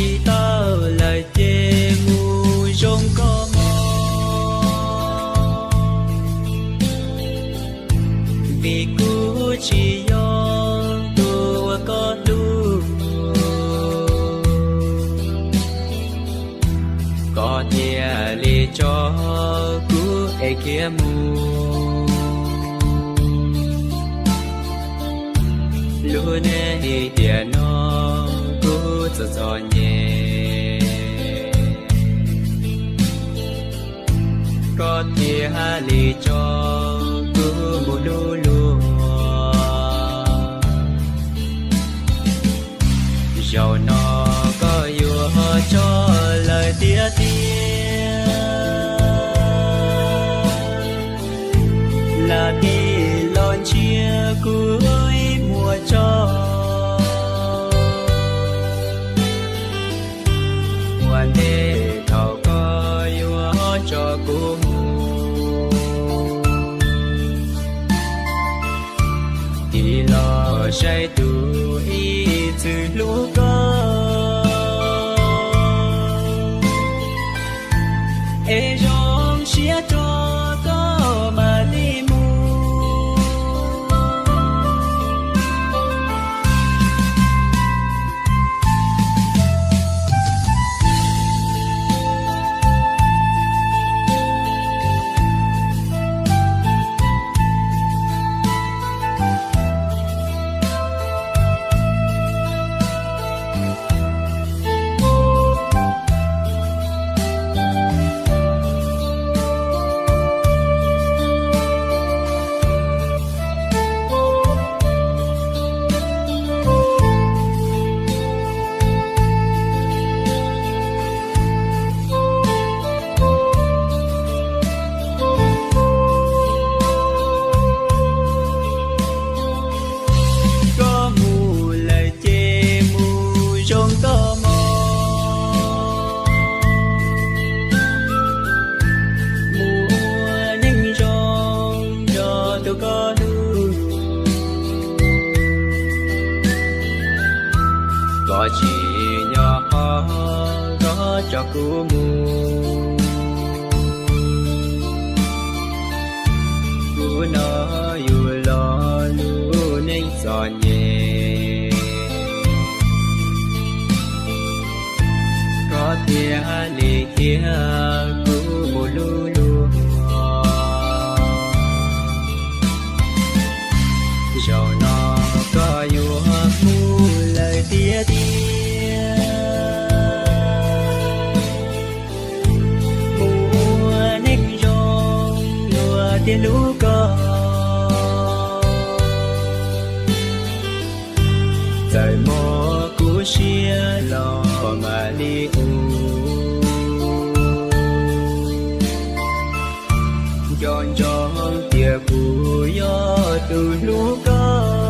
Tsis tau lawm ces mus zoo koj mog, vim kuv tsis yog tus uas koj hlub. Koj thiaj li tso kuv es khiav mus. Lub neej tiam no kuv txom txom nyem, koj thiaj li tso kuv mus lub luag. Zaum no koj yuav tso lawm tiag tiag, lam tig los ntshiab kuv ib muag tso. Ua ntej thaum koj yuav tso kuv mus, tig los saib tus ib txwm hlub koj, es zoo siab rau koj mam li mus. Koj mus lawm ces mus zoo koj mog, mus ua neej zoo nrog tus koj hlub. Koj tsim nyog qhov koj tso kuv mus, kuv hnov yus los lub neej txom nyem, koj thiaj li khiav kuv mus lub luag. Zaum no koj yuav mus lawm tiag tiag, mus ua neej zoo luag thiaj hlub koj. Txawm mob kuv siab los mam li ua, nco ntsoov tias kuv yog tus hlub koj.